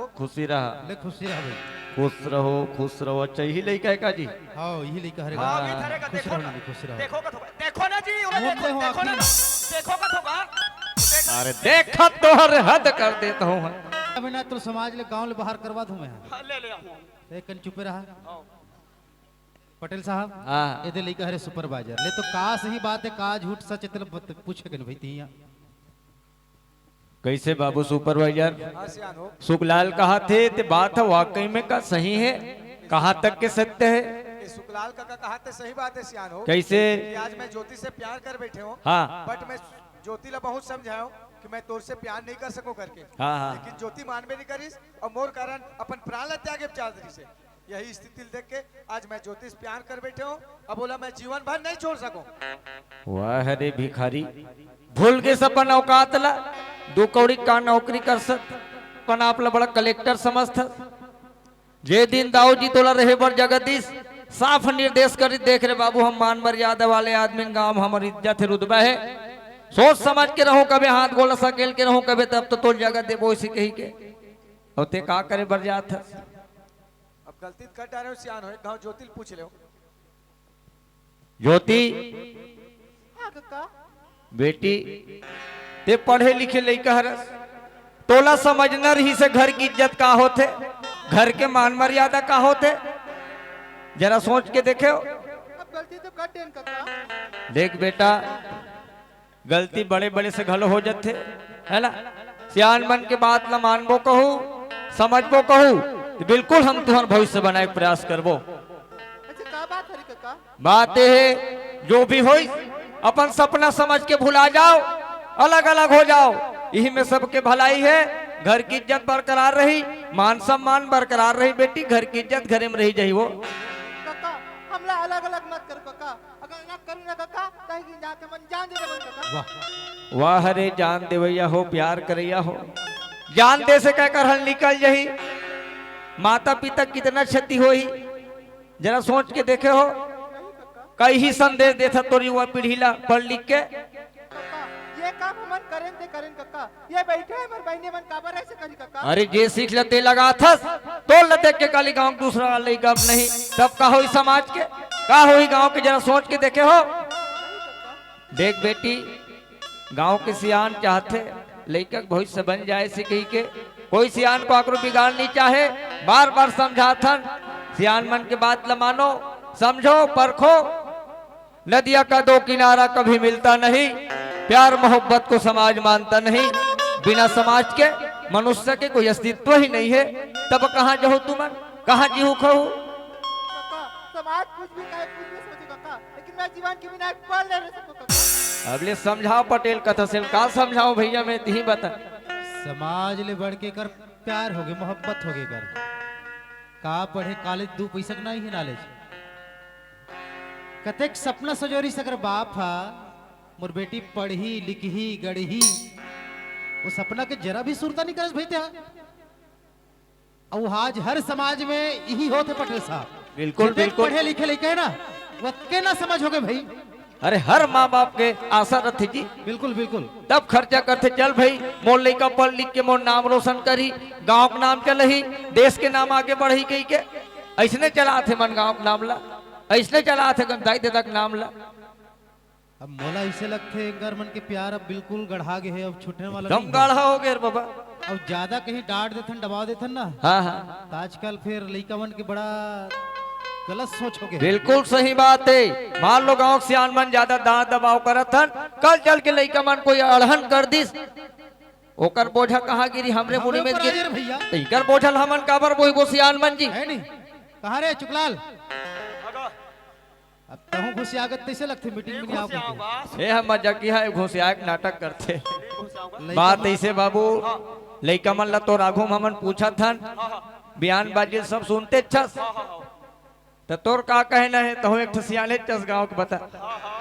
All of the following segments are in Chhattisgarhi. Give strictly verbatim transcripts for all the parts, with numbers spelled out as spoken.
खुशी रहा। ले खुशी रहा भाई। खुश रहो, खुश रहो। अच्छा, यही लइका है का जी? हाँ, यही लइका हरे। हाँ, हाँ। अभी धरे का, खुश देखो रहो ना। ना, खुश रहो। देखो का थोड़ा, देखो ना जी, उन्हें मुंह देखो, में हो देखो ना, आखिरी। देखो का थोड़ा। अरे देखा तो हर हद कर देता हूँ मैं। अभी ना तो समाज ले गांव ले बाहर करवा दूं मैं। हाँ, ले ले आओ। एक कन चुपे रहा। आओ। पटेल साहब, हाँ। ये दे लइका हरे सुपरवाइजर। ले तो का सही बात है, का झूठ सच, इतना बत-, पूछे कन भाई तिया। कैसे बाबू सुपरवाइजर? हाँ, सियान हो। सुखलाल कहा थे, ते बात है वाकई में का सही है? कहाँ तक के सत्य है? ये सुखलाल का, का कहा थे, सही बात है, सियान हो। कैसे? कि आज मैं ज्योति से प्यार कर बैठे हूँ। हाँ। But मैं ज्योति ला बहुत समझाया हूँ कि मैं तोर से प्यार नहीं कर सकूँ करके। हाँ, हाँ। लेकिन ज्योति मान में नहीं करिस और मोर कारण अपन प्राण ला त्यागे बेचारी से। यही स्थिति देख के आज मैं ज्योति से प्यार कर बैठे हूँ। अब बोला मैं जीवन भर नहीं छोड़ सकूँ। वाह रे भिखारी, भूल गे अपन औकात ला। दू कौड़ी का नौकरी कर सक, अपन आप ला बड़ा कलेक्टर समझत। जे दिन दाऊ जी तोला रहे बर जगह दिस, साफ निर्देश करी, देख रे बाबू, हम मान मर्यादा वाले आदमी, गांव हमर इज्जत है, रुतबा है। सोच समझ के रहूं, कभी हाथ गोड़ सकेल के रहूं, कभी तब तो तोर जगह देबो, इसी कही के। और ते का करे बर जात हस? अब गलती तो कर डारे हो, सियान हो, एक गांव ज्योति ले पूछ ले। ज्योति, हाँ कका। बेटी, ते पढ़े लिखे लइका हरस, तोला समझना रहिसे घर की इज्जत का होथे, घर के मान मर्यादा का होथे, जरा सोच के देखे हो। अब गलती तो कर देन कका। देख बेटा, गलती बड़े-बड़े से घलो हो जथे, है ना? सियान मन के बात ला मानबो कहू, समझबो कहू, तो बिल्कुल हम तुहर भविष्य बनाए के प्रयास करबो। अच्छा, का बात हरे कका? बात ये है, जो भी होई, अपन सपना समझ के भुला जाओ, अलग-अलग हो जाओ, यही में सबके भलाई है। घर की इज्जत बरकरार रही, मान सम्मान बरकरार रही बेटी, घर की इज्जत घरे में रही जाही वो। कका, हमला अलग-अलग मत कर कका। अगर ना करूँ ना कका, तही दिन जाके मन जान दे देबो कका। वाह। वाह रे जान देवैया हो, प्यार करैया हो, जान दे से कहकर हल निकल जही। माता पिता कितना क्षति होही, जरा सोच के देखे हो। कई ही संदेश देथा तोर युवा पीढ़ी ला पढ़ लिख के। कका, ये काम हमन करेन ते करेन कका। ये बैठे हे हमर बहिनी मन काबर ऐसे करी कका? अरे जे सीख ल ते लगाथस, तोर ल देख के काली गांव के दूसरा लइका अब नहीं, तब का होई समाज के, का होई गांव के, जरा सोच के देखे हो। देख बेटी, गांव के सियान चाहथे लइका के भविष्य बन जाए से कही के, कोई सियान को आकरो बिगाड़ नहीं चाहे। बार बार समझाथन, सियान मन के बात ल मानो, समझो, परखो। नदिया का दो किनारा कभी मिलता नहीं, प्यार मोहब्बत को समाज मानता नहीं। बिना समाज के मनुष्य के कोई अस्तित्व ही नहीं है। तब कहाँ जहो तुमन, कहाँ जीहू खहू? कका, समाज कुछ भी कहे, कुछ भी सोचे कका, लेकिन मैं जीवन के बिना एक पल नहीं रह सकूं कका। अब ले समझाओ पटेल कथा से, का समझाओ भैया, मैं तिही बता। समाज ले बढ़ के कर प्यार होगे, मोहब्बत होगे कर। का पढ़े कॉलेज, दू पैसा के नहीं है knowledge। कतेक सपना सजोरिस अगर बाप हा, मोर बेटी पढ़ही, लिखही, गढ़ही, वो सपना के जरा भी सुरता नहीं करस भई ते हा। अउ आज हर समाज में यही होत हे पटेल साहब। बिल्कुल, जितने बिल्कुल। पढ़े लिखे लइका हे ना, वो अतके ना समझ होगे भई। अरे, हर माँ बाप के आशा रथे जी। बिल्कुल, बिल्कुल। तब खर्चा करथे, चल भई, मोर लइका पढ़ लिख के मोर नाम रोशन करही, गांव के नाम चलही, देश के नाम आगे बढ़ही कही के। अइसने चलाथे मन गांव के नाम ला, अइसने चलाथे गंदाई ददा के नाम ला। अब मोला अइसे लगथे, एकर मन के प्यार अब बिल्कुल गढ़ा गे हे, अब छूटने वाला एकदम नहीं हे। गाढ़ा हो गे रे बाबा। अब ज्यादा कहीं डांट देथन, दबा देथन ना, हाँ, हाँ। त आजकल फिर लइका मन के बड़ा गलत सोच हो गे। बिल्कुल सही बात हे। मान लो गांव के सियान मन ज्यादा डांट दबाव करत हन, कल चल के लइका मन कोई अड़हन कर दिस, ओकर बोझा कहाँ गिरी? हमरे हमरे मुड़ी में ऊपर गिरी। आ जाए रे भैया। त इकर बोझा ल हमन काबर बोही बो सियान मन जी? है नहीं? कहाँ रे चुकलाल? अब तहूँ घुसिया गत तइसे लगथे, मीटिंग में नहीं आओ घुसियाओ कहिके। बस। ए, हम मजाकिया हे, घुसिया के नाटक करथे। नहीं घुसियाओ बस। बात अइसे बाबू, हाँ। लइका मन ला तोर आघू म हमन पूछत हन, हाँ, हाँ। बयानबाजी सब सुनते छस। हाँ, हाँ, हाँ। त तोर का कहना हे, तहूँ एक ठो सियाने चस गाँव के बता। हाँ, हाँ।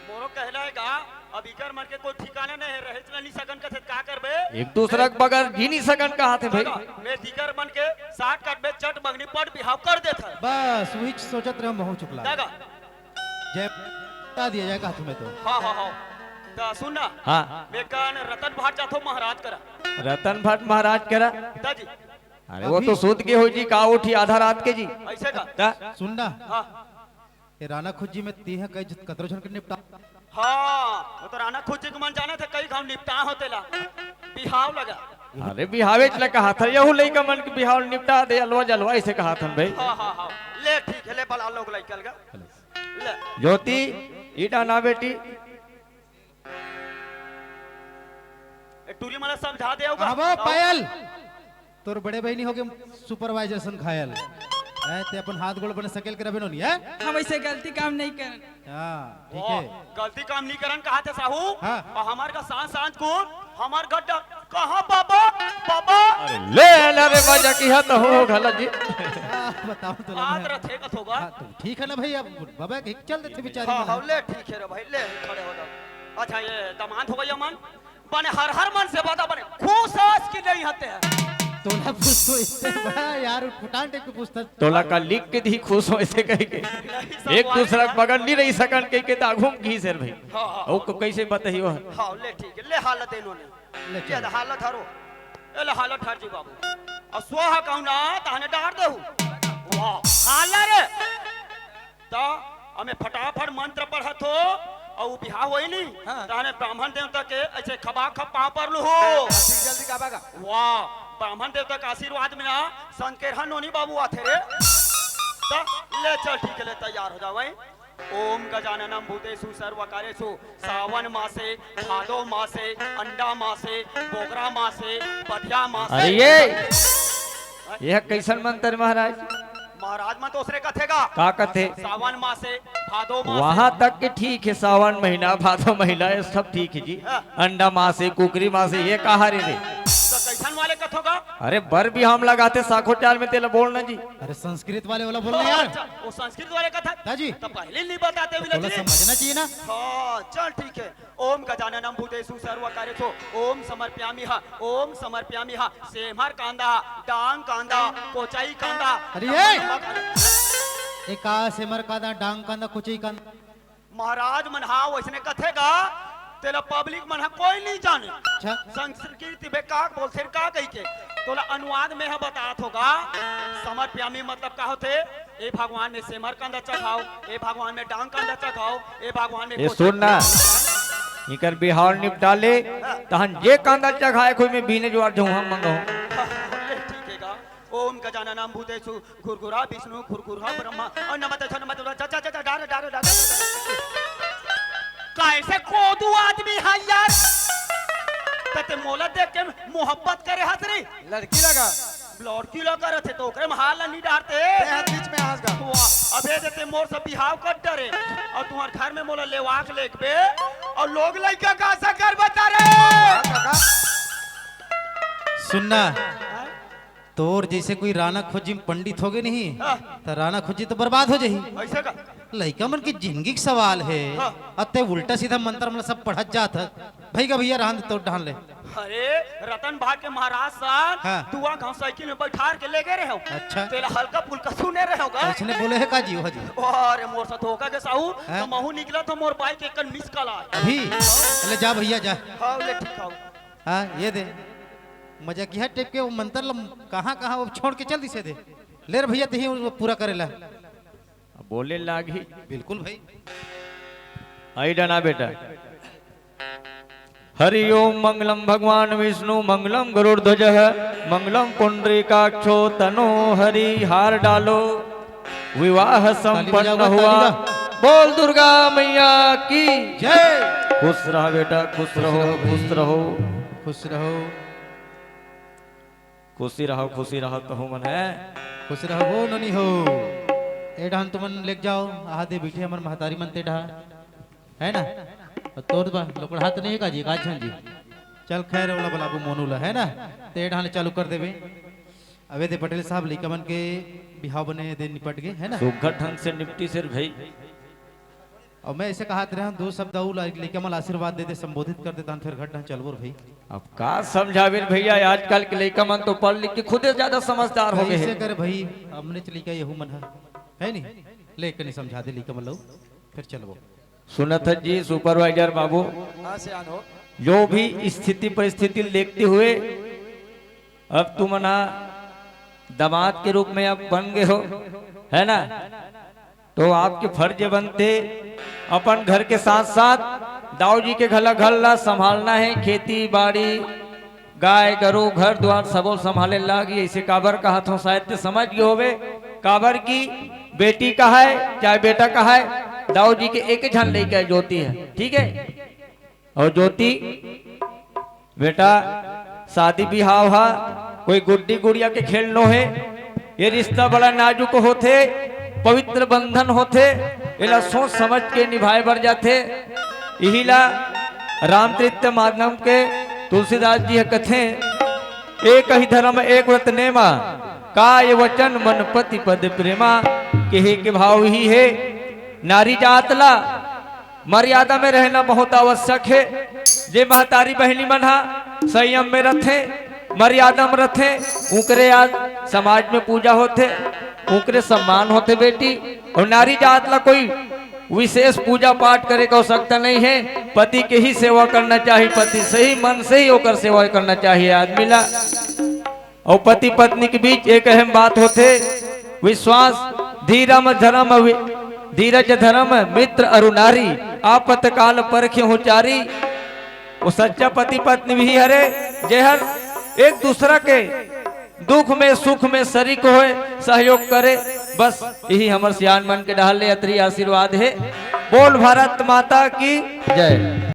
मोरो कहना हे गा, अब इकर मन के कोई ठिकाना नहीं हे, रहे चला नहीं सकन कथे, का करबे? एक दूसरा के बगैर जी नहीं सकन कहाथे भई। मैं दिकर मन के साठ कट में चट मंगनी पट बिहाव कर देत हन। बस, वही सोचत रहे महू चुकला। का गा? जय बता दिया जाए कहा तुम्हें तो। हाँ, हाँ, हाँ। त सुन ना। हाँ। मैं कन रतन भाट जाथो महाराज करा। रतन भाट महाराज करा। पिताजी। अरे वो तो सूत के हो जी, का उठी आधा रात के जी। ऐसे का? ता? सुन ना। हाँ। ये राना खुज्जी में ती है कई कतरो झन के निपटा। हाँ, वो तो राना खुज्जी के मन जाने थे, कई घाव निपटा होते ला। बिहाव लगा। अरे बिहावे च लगा हाथ, यहू लइका मन के बिहाव निपटा दे, अलवा जलवा इसे कहा थन भाई। हाँ, हाँ, हाँ। ले ठीक है, ले बला लोग लइका लगा। ले। ज्योति, ईटा ना बेटी। ए, टूरी मला समझा दे होगा। आबो पायल, तोर बड़े बहिनी होगे supervisor सन घायल। हैं, ते अपन हाथ गोड़ बने सकेल के रबे नोनी, हैं? हम ऐसे गलती काम नहीं करन। हाँ, ठीक है। गलती काम नहीं करन कहा थे साहू। हाँ। और हमार का सांस सांस कौन? हमार गड्ढा। कहाँ बाबा? बाबा? अरे ले ले रे मजा की है तो हो घला जी। आ, बताओ तो आज लगा। रथे का थोगा। हाँ, तो ठीक है ना भाई, अब बाबा के चल देते बेचारी हाँ, मन। हाँ, ले ठीक है रे भाई, ले खड़े हो जाओ। अच्छा, ये दामाद हो गई अमन। बने हर हर मन से बता, बने खुश हस कि नहीं हते हैं? तोला पूछतो इसे बड़ा यार, उटपुटान टाइप के पूछता। तोला का लिख के दी खुश हो ऐसे कह के। नहीं, सब एक वाले दूसरा के ना। बगल नहीं रही सकन कह के तो आगू में घी सर भाई। हाँ, हाँ, ओ हाँ। को कैसे बताइयो? हाँ, ले ठीक है, ले हालत इन्होंने। ले ये चल। हालत हरो। ए ले हालत हर जी बाबू। और स्वाहा कहूँ ना, तहने डार दे हूँ। वाह, हालत रे। त हमें फटाफट मंत्र पढ़त हो, और बिहाव होई नी, हाँ। त हमें ब्राह्मण देवता के ऐसे खबा खब पाँव पर लुहू। ठीक, जल्दी गाबा गा। वाह, ब्राह्मण देवता के आशीर्वाद में ना संकेरहा नोनी बाबू आथे रे। त ले चल, ठीक है, ले तैयार हो जाओ भाई। ओम गजाननम भूतेषु सर्वकारेषु। सावन मासे, भादो मासे, अंडा मासे, बोगरा मासे, बधिया मासे। अरे ये, यह कैसन मंत्र महाराज? महाराज मन तो उसने कथे गा। का कथे? सावन मासे, भादो मासे। वहां तक के ठीक है, सावन महीना, भादो महीना, ये सब ठीक है जी। हाँ। अंडा मासे, कुकरी मासे, ये कहा रे रे? तो कैसन वाले कथो गा? अरे बर भी हम लगाते साखो चाल में तेला बोलना जी। अरे संस्कृत वाले वाला बोलना यार। अच्छा, वो संस्कृत वाले कथा। हाँ जी। तो पहले नहीं बताते बोला जी। समझना चाहिए ना। हाँ, चल ठीक है। ओम गजाननम भूतेषु सर्वकारेषु। ओम समर्पयामि हा। ओम समर्पयामि हा। सेमर कांदा, डांग कांदा, कोचई कांदा। अरे ये! लंबा कांदा। एका सेमर कांदा, डांग कांदा, कोचई कांदा। महाराज मन हा वैसने कथे गा, तेला public मन हा कोई नहीं जाने। अच्छा। संस्कृत में का बोलथे का कही के, तोला अनुवाद में हा बतात होगा। समर्पयामि मतलब का होथे? ए भगवान में सेमर कांदा चघाव, ए भगवान में डांग कांदा चघाव, ए भगवान में ए कोचई सुन ना, इकर बिहाव निपटा ले, तहन जे कांदा चघाए कोई में बीने जुआर जहूं हम मंगो। ठीक है गा। ओम गजाननम भूतेषु घुरघुरा विष्णु घुरघुरा ब्रह्मा। और नमः तेजो नमः तेजो, जा, जा, जा, जा, डारे, डारे, डारे, डारे। कैसे कोदू आदमी है यार? तते मोला देख के मोहब्बत करे हस रे। लड़की लगा। लड़की लगा रहे थे तो ओकरे में हाल नहीं डारते। ते हाथ बीच में हाथ गा। वाह, अबे देते मोर से बिहाव कर डरे। और तुम्हारे घर में मोला लेवाक लेकबे। और लोग लइका का आशा कर बता रहे। हाँ, काका। सुनना। हाँ? तोर जैसे कोई राना खोजी में पंडित होगे नहीं, हाँ। तो राना खोजी तो बर्बाद हो जाही। ऐसे का? लइका मन की जिंदगी के सवाल है। हाँ। अब ते उल्टा सीधा मंत्र मतलब सब पढ़त जात है। भई गा भैया, रहन दे, तोर ढान ले। अरे, रतन भाग के महाराज सन, हाँ। दुआ गांव साइकिल में बैठार के ले गए रहे हो। अच्छा। तेला हल्का फुल्का सुने रहे होगा। इसने बोले है का जी, हो जी? अरे, मोर साथ धोखा के साहू, हाँ? तो महू निकला तो मोर बाइक एक मिस कॉल आए। अभी? ले जा भैया, जा। हाँ, ले ठीक है। हाँ, ये दे। मजाकिया टाइप के वो मंत्र ल-, कहाँ, कहाँ वो छोड़ के चल दिसे दे। ले रे भैया, तही वो पूरा करे ला। अब बोले लागी। बिल्कुल भाई। आई डना बेटा। हरि ओम मंगलम भगवान विष्णु मंगलम गरुड़ध्वज मंगलम पुंडरीकाक्षो तनो हरि हार डालो। विवाह ताली संपन्न बजाओ, हुआ। ताली बजाओ। बोल दुर्गा मैया की जय। खुश रहा बेटा, खुश खुश रहो, रहो भाई। खुश रहो। खुश रहो। खुशी रहो, खुशी रहो, तहु मन है। खुश रहो, ननी हो। ए डहन तुमन लेके जाओ, आहा दे बैठे हमर महतारी मन ते डहा। है ना? और तोर बा, लोकड़हा तो नहीं है का जी, का झन जी? चल खैर, ओला बुलाबू मोनू ला, है ना? ते डहन चालू कर देबे। अबे दे पटेल साहब, लइका मन के बिहाव बने दे निपट गे, है ना? सुघर ढंग से निपटी सिर भाई। और मैं ऐसे कहा रहा हूँ, दो शब्द अउ ला-, लइका मन आशीर्वाद दे दे, संबोधित कर देता हूँ, फिर घटना चलबो रे भाई। अब का समझावे रे भैया, आजकल के लइका मन तो पढ़ लिख के खुदे ज्यादा समझदार हो गए ऐसे हैं। कर भाई, हमने च लइका यहू मन है, है नहीं? ले कनी समझा दे लइका मन लो, फिर चलबो। सुनत है जी सुपरवाइजर बाबू, हाँ, सियान हो। जो भी स्थिति परिस्थिति देखते हुए अब तुमन हा दामाद के रूप में आप बन गए हो, है ना? तो आपके फर्ज बनथे अपन घर के साथ साथ दाऊ जी के घला घर ला संभालना हे। खेती बाड़ी, गाय गरु, घर द्वार सबो संभाले लागी। ऐसे काबर कहत हों, शायद ते समझ गए होवे, काबर कि बेटी कहाय चाहे बेटा कहाय, दाऊ जी के एक झन लइका ज्योति हे, ठीक है। और ज्योति बेटा, शादी बिहाव हा कोई गुड्डी गुड़िया के खेल नो हे। ये रिश्ता बड़ा नाजुक होथे, पवित्र बंधन होथे, एला सोच समझ के निभाए बर जाथे। इही ला रामचरित माधव के तुलसीदास जी ह कथे, "एक ही धर्म एक व्रत नेमा, काय वचन मन पति पद प्रेमा।" केहे के भाव ही हे, नारी जात ला मर्यादा में रहना बहुत आवश्यक हे। जे महतारी बहिनी मन हा संयम में रथे, मर्यादा में रथे, उकरे आज समाज में पूजा होथे, उकरे सम्मान होथे बेटी। और नारी जात ला कोई विशेष पूजा पाठ करे के आवश्यकता नहीं हे। पति के ही सेवा करना चाहिए, पति से ही, मन से ही ओकर सेवा करना चाहिए आदमी ला। और पति पत्नी के बीच एक अहम बात होथे, विश्वास। धीरम धर्म वि-, धीरज धर्म मित्र अरु नारी, आपत काल परखे हो चारी। वो सच्चा पति पत्नी भी हरे, जेहर एक दूसरा के दुख में सुख में शरीक होए, सहयोग करे। बस यही हमर सियान मन के डहर ले अतरी आशीर्वाद हे। बोल भारत माता की जय।